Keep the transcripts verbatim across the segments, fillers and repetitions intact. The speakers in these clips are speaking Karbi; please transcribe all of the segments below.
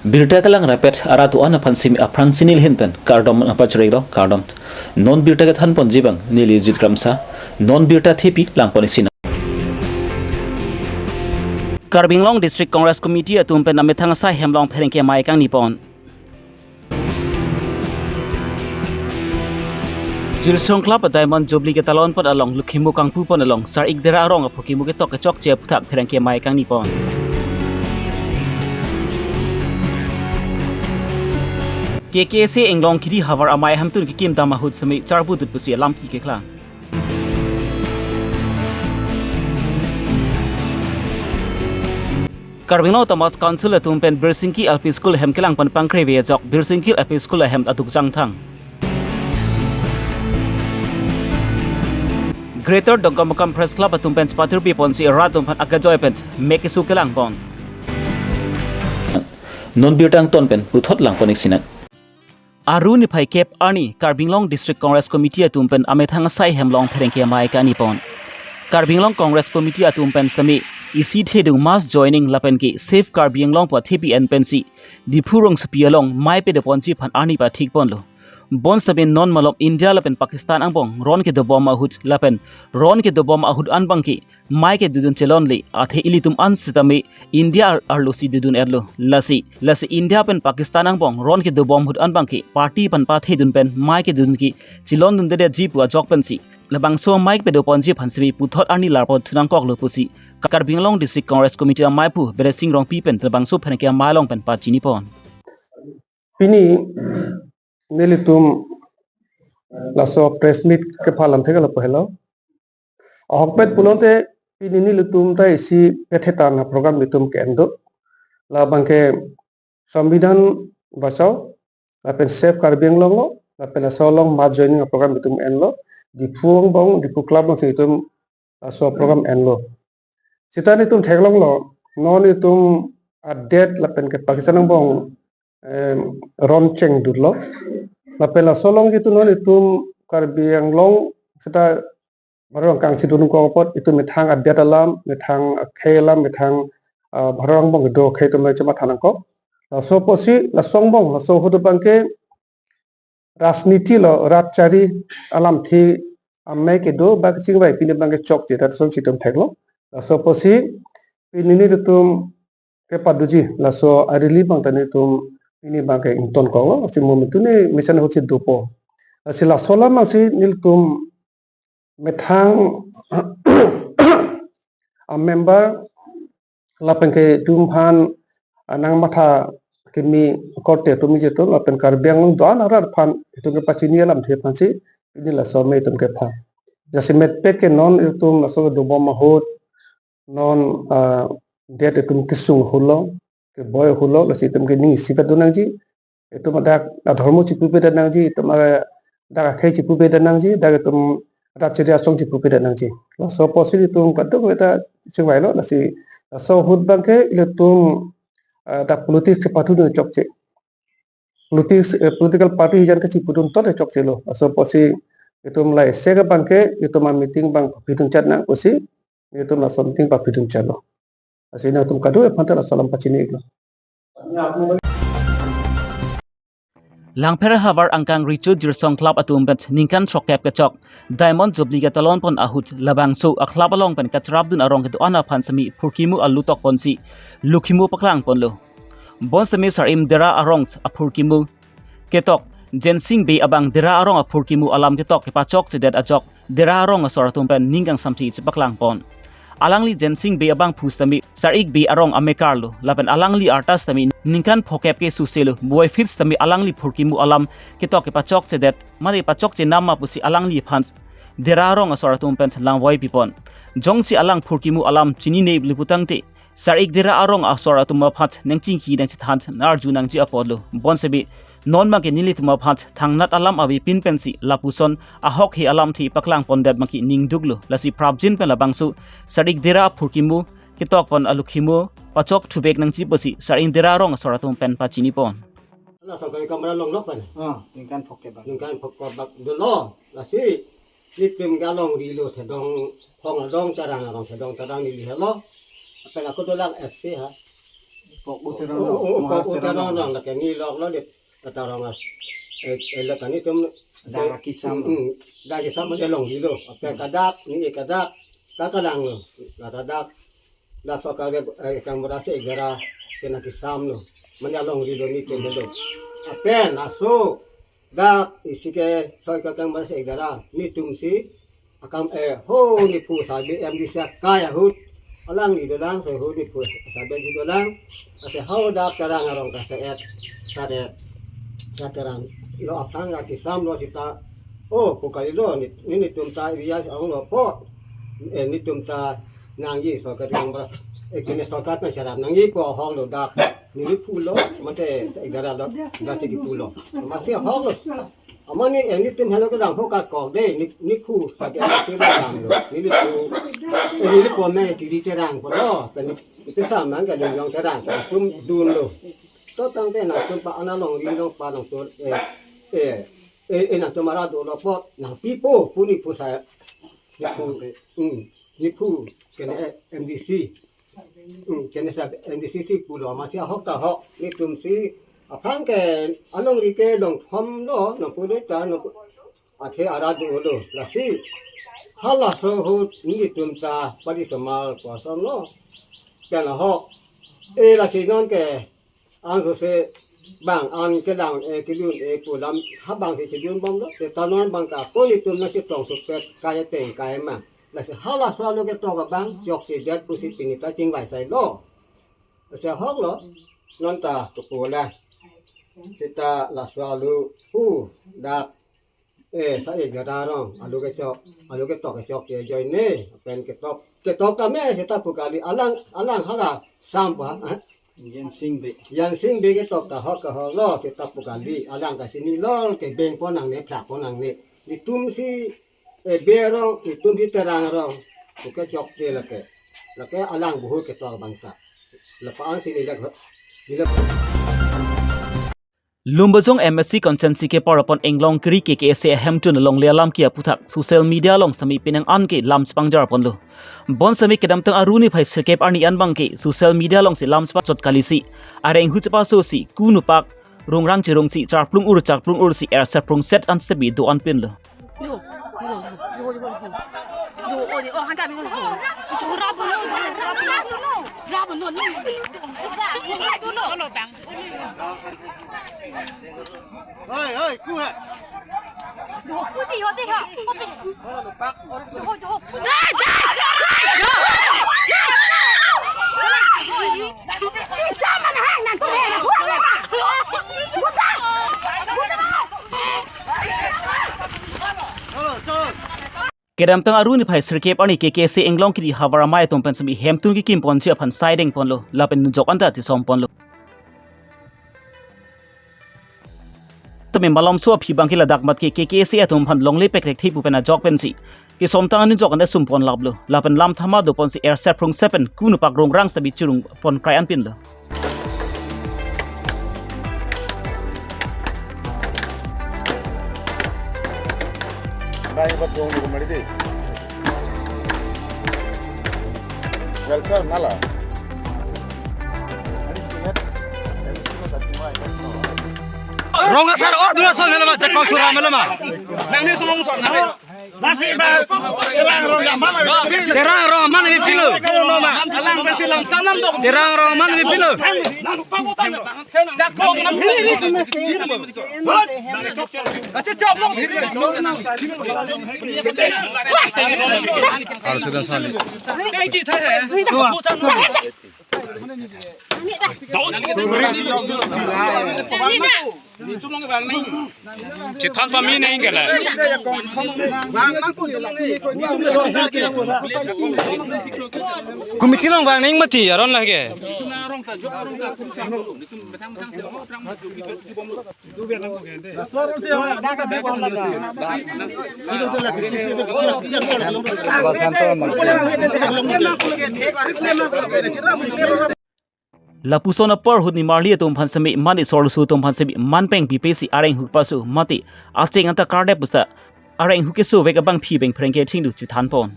Birta kelang rapet arat do-an aphan simi aphrang si neli ahin pen kardom nangpachirilo, kardom. Non birta kethan ponji abang neli Jit Kramsa, non birta thepi lang pon isi nang. Karbi Anglong District Congress Committee atum pen amethang asai hem along pherangke amei kangni pon. Jirsong Club a Diamond Jubilee ketalon pon along Lokhimu kangpu pon along Sar-ik Dera arong aphurkimu ketok kechokche aphuthak pherangke amei kangni pon. K K A C Anglong Kiri havar amei ahamtun kekim dam ahut simi charbu dut pusi alam keklang. Karbi Anglong Autonomous Council atum pen Birsingki L P School ahem kelang pon pangkre ave ajok Birsingki L P School ahem aduk jangthang. Greater Dongkamukam Press Club atum pen chepatirpi ponsi rat atum aphan akejoi pen mek keso kelang pon. Non birta angton pen puthot lang pon isi nang. Aru niphai kep arni Karbi Anglong District Congress Committee atum pen amethang asai hem along pherangke amei kangni pon. Karbi Anglong Congress Committee atum pen simi isi thedung mass joining lapen ke Save Karbi Anglong pu athepi en pensi Diphu rongsopi along mei pado ponji aphan arni pathik ponlo. Bonsitame non malom India lapen Pakistan angbong ron kedobom ahut lapen ron kedobom ahut an abangke mei kedodun chelongle, athe ilitum an sitame India ar-, arlo si dodun-etlo. Lasi, lasi India pen Pakistan angbong ron kedobom ahut an abangke party aphan pathedun pen mei kedodun ke chelondundedetji pu ajok pensi labangso mei pado ponji aphan simi puthot arni lar pon thu nangkoklo pusi Karbi Anglong District Congress Committee ameiphu Biren Sing Rongpi pen labangso pherangke amei along pen pachini pon. Pini nelitum laso press meet kepha alamthe ke lapu helo. Ahokpet pulote pini nelitum ta isi pethetan a-program nelitum ke-en do. Labangke Samvidhan Bachao, lapen Save Karbi Anglong lo, lapen laso along mass joining a-program nelitum enlo. Diphu angbong, Diphu Club angbong si nelitum laso program enlo. Seta nelitum theklonglo, non nelitum adet lapen ke Pakistan angbong, em, ron chengdunlo. Lapen laso along jitu non nelitum Karbi Anglong seta bharong kangsidun kong apot itum methang adet alam, methang akhei alam, methang, ah, bharong angbong kedo akhei atum chematha nangkok. Laso apotsi, laso angbong, laso ahut abangke rajniti lo, rat chari alamthe amei kedo ba kachingvai pini abangke chokche, rat asonsi itum theklo. Laso apotsi pini nelitum kepadoji, laso a-rally abang ta nelitum pini abangke ingtonkoklo, lasi mo mitu ni mesen ahutsi dopo. Lasi laso alam abangsi nelitum methang a-member lapen ke itum aphan, ah, nangmatha kimi korte atum jitu lapen Karbi Anglong do-an arat aphan itum kepachini alamthe aphansi pini laso amei itum kepha. Jasemet pet ke non itum laso kedobom ahut non, ah, det itum kesung ahut lo, keboi ahut lo, lasi itum ke ning isivet do nangji, itum adak adhormo chipupedet nangji, itum adak akhei chipupedet nangji, dak itum adak chiri asong chipupedet nangji. Laso apotsi itum kadokave ta chingvailo, lasi laso ahut abangke ilitum, ah, dak politics chepathu dun chokche. Politics, eh, political party hijan ke chipudun tot chokchelo. Laso apotsi itum la isi ke abangke itum a-meeting abang pidun chat nang pusi, itum laso meeting papidun chatlo. Lasi nangtum kadokave aphan ta laso alam pachini iklo. Langpher havar angkang Richo Jirsong Club atum pen ningkan throkkep kechok Diamond Jubilee ketalon pon ahut labangso a-club along pen kacharapdun arong kedo-an aphan simi phurkimu alu tok ponsi Lokhimu paklang ponlo. Bonsitame Sar-ik Dera arong aphurkimu ketok Jensing Bey abang Dera arong aphurkimu alam ketok kepachokchedet ajok Dera arong asor atum pen ning kangsamthi chepaklang pon. Alangli Jensing Bey abangphu sitame Sar-ik Bey arong amekar lo, lapen alangli arta sitame ningkan phokep ke suse lo, buai feet sitame alangli phurkimu alam ketok kepachokchedet, mane pachokche nam ma pusi alangliphan Dera arong asor atum pen langvoi pipon. Jongsi alang phurkimu alam chinine pulotangte Sar-ik Dera arong asor atum aphan nangchingki nangchethan arju nangji apotlo. Bonsitame non abangke nelitum aphan thangnat alam avepin pensi lapuson ahok he alamthe paklang pondet abangke ningduklo. Lasi prapjin pen labangso Sar-ik Dera aphurkimu ketok pon a-Lokhimu pachok thuvek nangji pusi Sar-ik Dera arong asor atum pen pachini pon. Laso kali kamra longlok pen. Ah, ningkan phokep bak. Ningkan phokep bak dolo. Lasi nelitum ke alongri lo, thedong, khong adong charang, arong thedong charang neli helo. Apel ako dolang S C ha. Kok uteron, oh, oh, oh, Maharashtra kok uteron rong. Rong, lake ni lok lo det, tata rong as. Eh, eh, lake ni tum, dak kesam. Hmm, dak kesam aja longlilo. Ape kadak, ni kadak, tak kalang lo. Lata dak, dak so ka ke, eh, kang berasa gara, kena kesamlo. Mane longlilo ni tum lo. Ape, laso, dak isi ke soi ka kang berasa gara, ni tum si, akam, eh, ho ni pu sabi M D C akai ahut. Alangli dolang, soi ho ni pu sabi di dolang. Ase ho dak terang arong ka se-et, saret. Sa terang. Lo aphan ka kesamlo sita. Oh, pu kalilo ni, ni, ni tum ta area si ong lo po. Eh, ni tum ta nangji so ka kang berasa. Eh, kene so ka pen syarat nangji po hong lo dak. Ni ni pulo, mate gara lo, dak si pulo. Masi hong lo. Amani, eh, ni tum helo kedang ho ka kok de, ni, ni ku, sa ke ni kedang lo, ni, ni ku, eh, ni, ni ku me kiri terang ko lo, pen ni, itu sama kan ni yang terang, tum dun lo. So tangte nangtum pa ana longri longpa nangtum, eh, eh, eh, eh, nangtum ara do lo po, nangpi po, pu ni pu sa, ni pu, hmm, ni pu, kene, eh, M D C. Hmm, kene sa M D C si pulo, masi ahok ta hok, ni tum si, aphan ke, alongri ke longthom lo, nangpu lo ta, nangpu, athe ara do lo, lasi, halaso ahut, ni tum ta, padi somal, puason lo, kena hok, eh, lasi non ke, an so se, bang, an kelang, eh, kedun, eh, pu lam, ha bang si kedun bom lo, te ta non bang ka, ko ni tum na chetong supet, kaya teng, kaya mang. Lasi halaso alo ketok abang, chokche det pusi pini ta chingvai sai lo. Lasi ahok lo, non ta tupo la. Sita laso alo, pu, dak, eh, sa-e gara rong, alo kechok, alo ketok kechokche ajoine, pen ketok, ketok tame, sita pu kali, alang, alang hala, sam pa, eh? Yansing Bey. Yansing Bey ketok ta hok ke hok lo, sita pu kali, alang ta si ni lol, kebeng pon nangne, phlak pon nangne. Ni tum si, eh, Bey arong, ni tum si Terang arong, pu kechokche lake. Lake alang buhu ketok bang ta. Lepa an si ni lak, ni lak. Lumbajong M A C constituency kepar apon Inglongkiri K K A C ahemtun alongle alam ke aputhak social media along sitame penang an ke lam chepangjar ponlo. Bonsitame kedamtang Aru niphai sirkep arni an bang ke social media along si lam chepachot kali si areng hu chepaso si ku nupak rongrang cherong si charplung ur charplung ur si er serprung set an sitame do-an pinlo. Hoi, hoi, ku hai. Kedamtang Aru niphai sirkep arni K K A C Inglongkiri havar amei atum pen sitame hemtun kekim ponji aphan saideng ponlo, lapen nujok anta tisom ponlo. Tame malomso aphi bang ke ladak mat ke K K A C atum aphan longle pekrek thepu pen ajok pensi kesomtang anujok anta sum pon laplo, lapen lam thama do ponsi er serprung set pen ku nupak rongrang sitame chirung pon krai an pinlo. Bye, ibat dong dong mari di. Welcome, nala. Rong asar or dua sol nama, cekok curang nama. Nang ni sumong sol, nang ni. Terang rong aman kami pilo. Terang rong aman kami pilo. Ar sudah sali. Chithan pami neng kela. Committee along vang neng mati aron lake. Lapuson apor ahut nimarli atum aphan sitame mane sorsu atum aphan sitame man peng pipe si areng hu pasu mate acheng anta kardep pusta areng hu keso vek abang phi beng phreng ke thingdu chithan pon.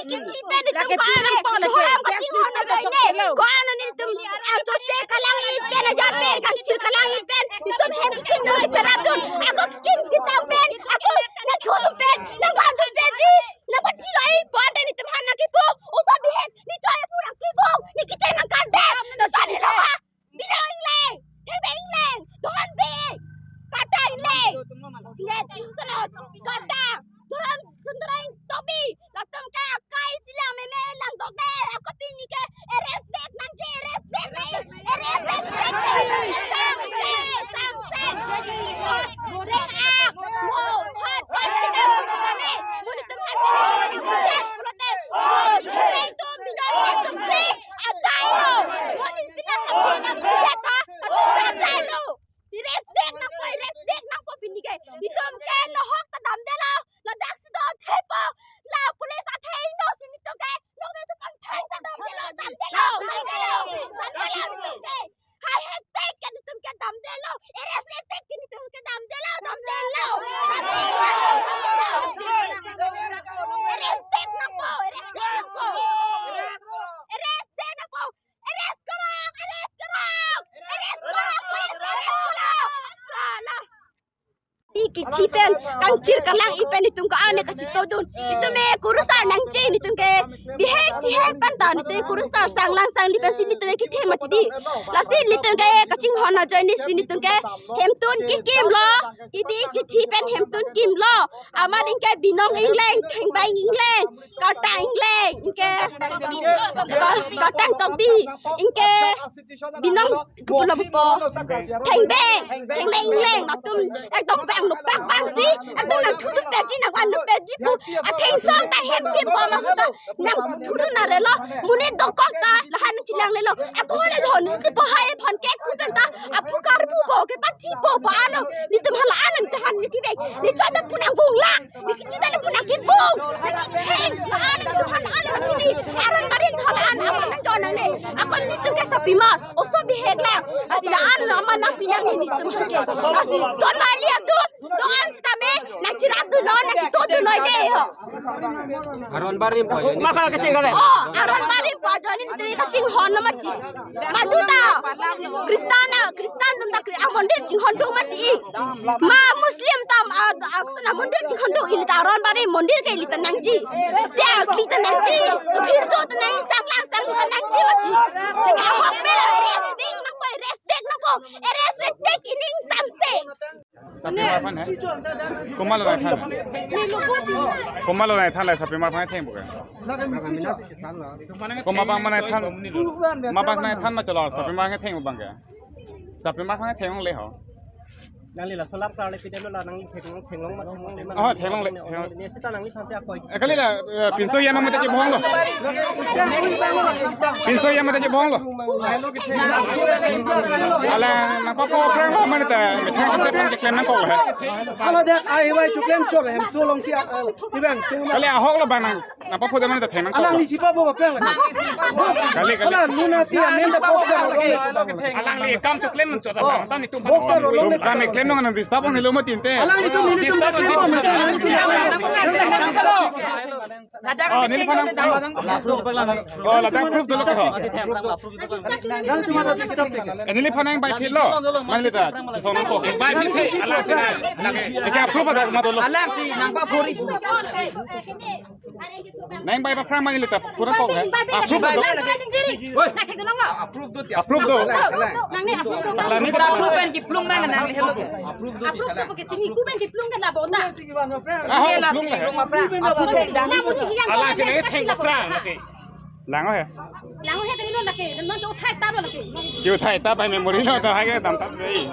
kithi pen itum ko-an, ko-an kachinghon ajoine, ko-an nelitum ajoine kalang-ik pen, ajat pen, kangchir kalang-ik pen, itum hem kikim do charap dun, ako kikim kitam pen, ako nangthu atum pen, nangvan atum pen ji, nangpathi loi, bonta nelitum aphan nangkipu, oso bihek, ne choi pu nangkipu, ne kecheng nangkardep, lason helo ha. Binong Engleng, Thengbe Engleng, Dohon Bey, Karta Engleng. Inge, Sundor, Karta, Doron, Sundor Engleng, Tobi, latum ke akai silang meme langdok de, ako pini ke arrest back nangji, arrest back nangji, arrest back, back, back, sang, sang, sang, sang, chimot, reng ak, mo, hot, hot, kita, kita, me, mo, itum hot, kita, kita, kita, kita, kita, itum, Binong Engleng atum si, atai lo, mo, ni, pina, pina, pina, ta, atum si atai lo. Arrest back nangpo, arrest back nangpo pini ke. Itum ke lahok ta damdelo. Ladak si do thepo. La police atheng no si nelitum ke. Nong nelitum pangthang ta damdelo, damdelo, damdelo, damdelo nelitum ke. Hai hetek ke nelitum ke damdelo. Arrest hetek ke nelitum ke damdelo, damdelo, damdelo, damdelo. Arrest back nangpo, arrest back nangpo. Arrest back nangpo. Arrest karo, arrest karo, arrest karo, police arrest karo. Sala. Pi kithi pen, kangchir kalang-ik pen itum ko-an kachito dun. Itum me kurusar nangji nelitum ke. Bihek tihek pen ta nelitum kurusar sanglang sangli pensi nelitum ke kithe mati di. Lasi nelitum ke kachinghon ajoine si nelitum ke hemtun kikim lo. Kibi kithi pen hemtun kim lo. Amat anke Binong Engleng, Thengbe Engleng, Karta Engleng, anke Kar-, Karta Tokbi, anke Binong kepulo bupo. Thengbe, Thengbe Engleng, latum ekdom bang no bang bang si, ekdom nangthu tu peji nangvan tu peji pu. Atheng song ta hem kimpo ma pu ta nangthu tu na relo. Monit dokok ta lahan chilang lelo. Ako le dhon ni ti po hai phon ke ku pen ta. Aphu karpu po ke pathi po po ano. Nelitum hala ano nelitum aphan nelitum ke. Ne choi ta pu nangvung la. Ne kichu ta pu nangkivung. Ne kitheng. La ano nelitum aphan ano kini. Aron barim hala ano aphan nangchoi nangne. Ako nelitum ke sapimar. Oso bihek lang. Lasi la ano amat nangpi nang nelitum aphan ke. Lasi don bali atum. Doan sitame nangchirap dun non, nangchito dun noi de ho. Aron barim po ajoine. Ma kala kaching kare. Oh, aron barim po ajoine nelitum kachinghon lo mati. Madu ta. Kristan na, Kristan atum ta Kri-, ah, mondir chinghon do mati. Ma Muslim ta, ah, ah, sana mondir chinghon do, ili ta aron barim mondir ke ili ta nangji. Sia ili ta nangji. Chupir jo ta nang sang lang sang ta nangji mati. Ahok pera arrest back nangpo, arrest back nangpo. Arrest back ining samse. Sapimar aphan he? Komat lo nangthan? Komat lo nangthan la sapimar aphan thengpo ke? Komat abang ma nangthan? Komat abang nangthan ma chalo sapimar aphan thengpo abang ke? Sapimar aphan theng le ho. Nangli la solap klar le pide lo la nangli theklong theklong ma theklong le ma. Oh, theklong le, theklong. Ne sita nangli sanse akoi. Eh, kali la, eh, pinso ya mate chebong lo. Pinso ya mate chebong lo. Ala nangpapo krang lo mane ta methang se pon keklem nangkok he. Ala de ai wai chuklem chok hem so long si a, a, ibang chung. Kali ahok lo bang nang. Nangpapo de mane ta theng nangkok. Alangli si papo ba krang. Kali, kali. Ala nuna si amen da boxer lo. Alangli kam chuklem nang chot abang. Tani tum. Boxer lo. Kam klem nang nang disturb nang lo mati te. Alanglitum nelitum ta klem bom. Oh, neliphan nang. Oh, ladak proof dolo ko. Nang cuma ada disturb te. Eh, neliphan nang bai phit lo. Mane ta, chisong nangkok. Bai phit, alang si nang. Eka proof ada ma dolo. Alang si nangpapo ri. Nang bai ba phrang mane le ta pura kok he. Approve do. Approve do. Nang ne approve do. Nang ne approve do. Approve pen kiplung nang nang hello. Approve do ke chini ku pen kiplung ke na bo ta. Ah, la plung si he. Plung ma phrang. Approve ke dang. Ala si ne theng phrang lake. Lang he. Lang he tengno lake. Non to thai ta bo lake. Kiu thai ta bai memory lo ta hai ke dam ta dei.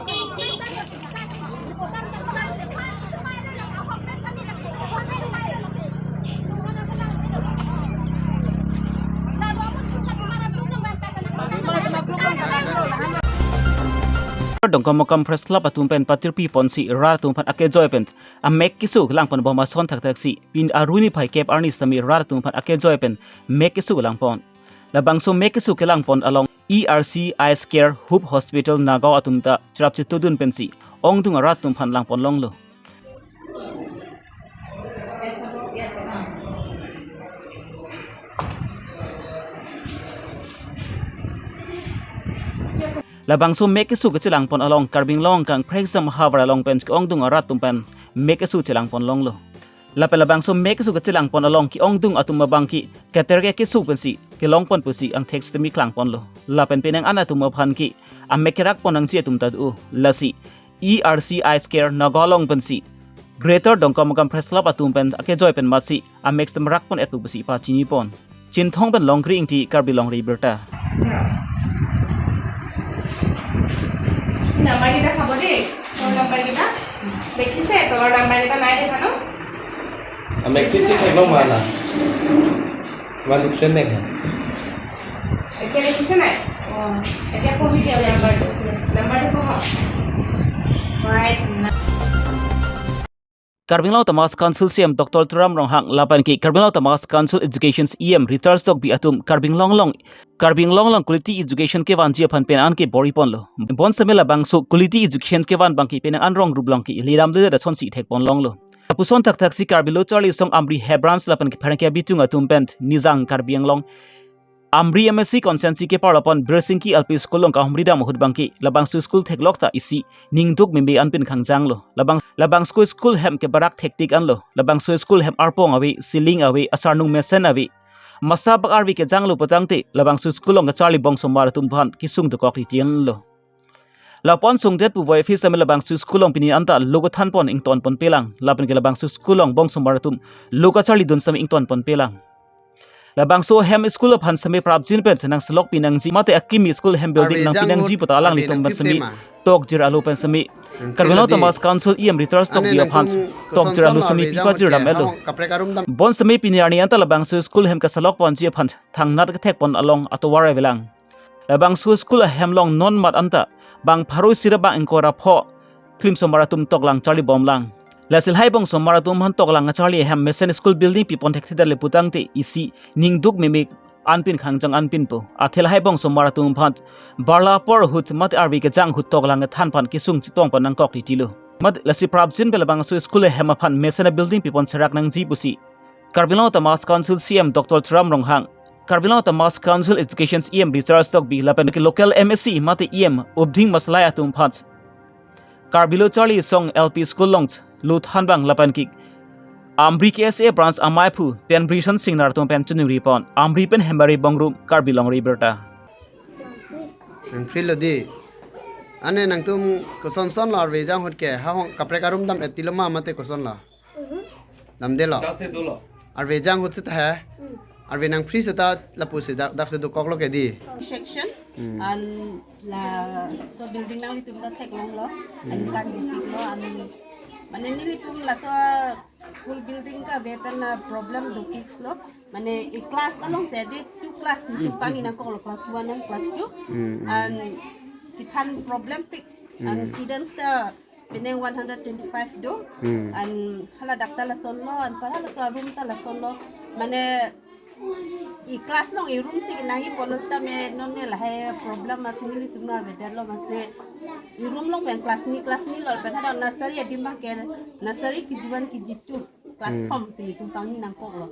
Dongkamukam Press Club atum pen patirpi ponsi rat atum aphan akejoi pen amek keso kelang pon bom ason thakthak si pini arni phai kep arni sitame rat atum aphan akejoi pen mek keso kelang pon. Labangso mek keso kelang pon along E R C I Care Hope Hospital Nagaon atum ta cherap chetudun pensi ongdung arat atum aphan lang pon longlo. Labangso mek keso kachelangpon along Karbi Anglong kangphreksam havar along pen ke-ongdung arat atum pen mek keso chelangpon longlo. Lapen labangso mek keso kachelangpon along ke-ongdung atum abangke keter ke keso pensi kelongpon pusi angthek sitame klangponlo. Lapen penang an atum aphan ke amek kerakpon nangji atum ta do. Lasi E R C Eye Care Naga along pensi Greater Dongkamukam Press Club atum pen akejoi pen matsi amek sitame rakpon-et pu pusi pachinipon. Chinthong pen Longkri Ingti, Karbi Longri Abirta. নাম্বাৰকেইটা চাব দেই, ফোন নাম্বাৰকেইটা দেখিছে? তলৰ নাম্বাৰকেইটা নাই দেখা ন? আমি কি কি থাকিব মানা? ইমান দুখেন দেখা। এতিয়া দেখিছে নাই? অ, এতিয়া পঢ়ি দিয়ক নাম্বাৰটো। নাম্বাৰটো পঢ়ক। Karbi Anglong Autonomous Council C E M Doctor Tuliram Ronghang lapen ke Karbi Anglong Autonomous Council Education E M Richard Tokbi atum Karbi Anglong along, Karbi Anglong along quality education kevanji aphan penang ke bor-iponlo. Bonsitame labangso quality education kevan abangke penang an rong rup along ke iliram le da sonsi thekpon longlo. Lapuson thakthaksi Karbi Lo Charli Asong Amri Head Branch lapen ke pherangke abitung atum pen Nijang Karbi Anglong Amri M A C constituency keparlapon Birsingki L P School along kahumri dam ahut abangke labangso school theklok ta isi ningduk meme anpin khangjanglo. Labang, labangso school hem kebarak thektik anlo. Labangso school hem arpong ave, ceiling ave, asarnung mesen ave. Masa bak arve kejanglo putangte labangso school along kacharli bongsomar atum aphan kesung dokok riti anlo. Lapon sungdet puvoiphit sitame labangso school along pini anta lo kethanpon ingtonponpelang. Lapen ke labangso school along bongsomar atum lo kacharlidun sitame ingtonponpelang. Labangso hem school aphan sitame prapjin pen senang selok pinangji mate akimi school hem building nang pinangji puta alanglitum pen sitame tokjir alo pen sitame Karbi Anglong Autonomous Council E M Richard Tokbi aphan tokjir alo sitame pipajir dam-etlo. Bonsitame pini arni anta labangso school hem kasalokponji aphan thangnat kethekpon along atovar avelang. Labangso school ahem along non mat anta bang pharo isi ra bang ingkoi ra pho klimsomar atum toklang charlibomlang. Lasi lahai bongsomar atum aphan toklang charli ahem mesen school building pipon thekthedetlo putangte isi ningduk meme anpin khangjang anpinpo. Athe lahai bongsomar atum aphan barla apor ahut mate arve kejang ahut toklang kethan aphan kesung chetongpon nangkok ritilo. Mate lasi prapjin pen labangso school ahem aphan mesen abuilding pipon serak nangji pusi Karbi Anglong Autonomous Council C E M Doctor Tuliram Ronghang, Karbi Anglong Autonomous Council Education E M Richard Tokbi lapen ke local M A C mate E M Upding Maslai atum aphan Karbi Lo Charli Asong L P School along lo thanbang lapen ke Amri K S A Branch amaiphu Tenbrison Singnar atum pen chiningri pon. Amri pen Hemari Bongrung, Karbi Longri Abirta. Nang free lo di. Ane nangtum kosonson lo arve jang ahut ke, ha hong kaprek arum dam-et tilo ma mate koson lo? Damdelo. Dak si dolo. Arve jang ahut seta he. Arve nang free seta lapusi dak, dak si dokoklo ke di. Section. Hmm. An laso building nanglitum ta theklonglo. An kan dukiklo, an mane nelitum laso school building kave pen problem dukiklo. Mane e class along si de two class nelitum pangni nangkoklo, class one and class two. Hmm, hmm. An kethan problempik. An students ta penang one hundred twenty-five do. Hmm. An hala dak ta lasonlo, anpar halaso room ta lasonlo. Mane e class along e room si nangji polos ta me non ne lahai problem asi nelitum avedetlo masi. E room along pen class ni, class ni lo pen hada nursery adim abang ke nursery K G one, K G two. Class Hmm. form si nelitum pangni nangkoklo.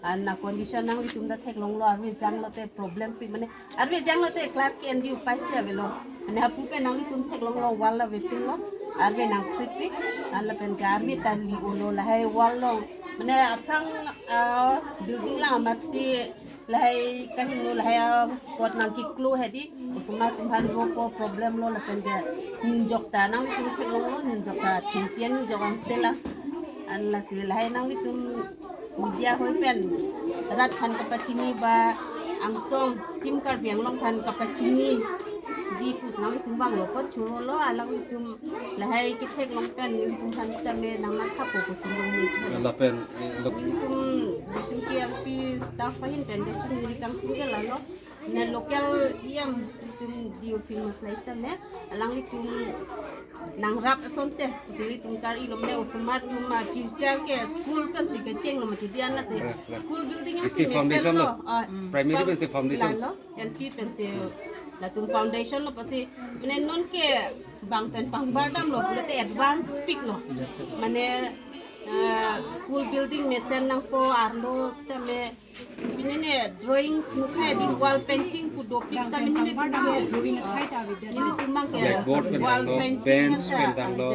An na condition nanglitum ta theklonglo, arve janglote problempik mane arve janglote class ke-en di upai si avelo. Mane hapu pen nanglitum theklonglo wall avepinlo, arve nang free pik, an lapen ke arve ta li-olo lahai wall along. Mane aphrang, ah, building lang amat si lahai kahingno lahai, ah, apot nangkiklo hedi, osomar atum aphan roko problem lo lapen ke ningjok ta nanglitum theklonglo, ningjok ta thengpi an ningjok an sela. An lasi lahai nanglitum media hoi pen rat aphan kapachini ba angsong Team Karbi Anglong aphan kapachiniji pusi nanglitum vanglo apot chorolo, alanglitum lahai ketheklong pen nelitum aphan sitame nangmathapo pusi nelitum. Lapen, eh, lok- Nelitum Birsingki L P staff ahin pen de chun neli kangtung ke lalo. Na local E M itum D O P Maslai sitame alanglitum nangrap asonte, si nelitum kar-ilo mane osomar atum a future ke school kan si kechenglo mati di an lasi. Right, right. School building Isi asi foundation mesenlo. Lo. Ah, primary found- pensi foundation. Lalo, L P pensi latum foundation lo pasi mane non ke bang pen pangbar damlo pulote advance pik lo. Mane Eh, school building mesen nangpo arlo sitame pini ne drawings mukhai ding wall painting pu dopik sitame nelitum ke drawing athai ta avedet. Nelitum abang ke blackboard pen wall danglo, painting bench pen danglo.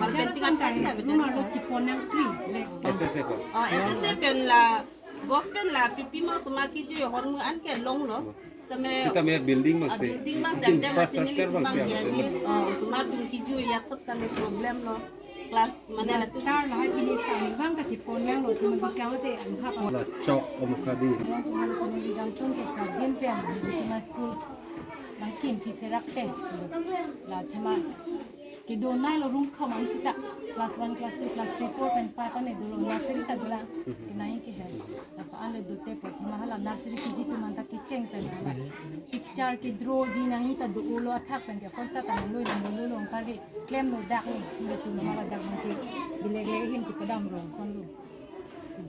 Wall painting athai ta avedet. Room arlo chipon nangkri. S S A pen. Oh, S S A pen la, gov pen la, P P ma osomar kejui ahormu an ke longlo. Sitame, sitame building abang si, building abang si, infrastructure abang si, nelitum abang ke, oh, osomar atum kejui ajaksong sitame problem lo. Class mane latum. Star lahai pini sitame abang kachipon nanglo, atum abang kang te ang hap. La chok omkha di. Abang tum halo chunwi dam tum ke kajin pen, di tum school nangkin kiserak te. La thema kedo nai lo room thom an sita. Class one, class two, class three, four pen five ane dolo, nursery ta dolang. Kenai ke he. Apa ane dote po thema hala nursery K G atum anta kecheng pen hala. Picture ke draw ji nangji ta do-olo athak pen ke poisa ta nanglo nanglo lo angkari. Klemlo dak ni, nelitum mala dak nang ke. Bilek lek ahin si padam rong sonlo.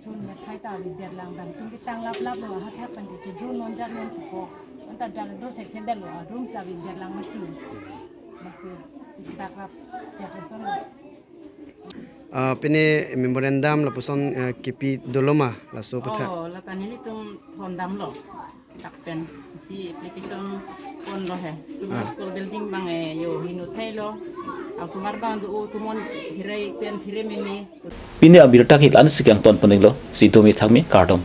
Jun athai ta avedet lang, dam tum ke tang lap lap lo, ahathak pen ke jun non jar non ko. Anta dal do thek thek dal lo, room si avedet lang mati. Masi siksak rap det lo sonlo. Ah, pini memorandum lapuson, ah, kipi dolo ma laso aphuthak? Oh, la ta nelitum thon damlo. Dak pen si application ponlo he. Tum, ah, school building abang, eh, jo hinu thailo. Osomar abang do-o atum on phere pen phere meme. Pini abirta ke la-an si kangton pon-iklo, si dome thakme, kardom.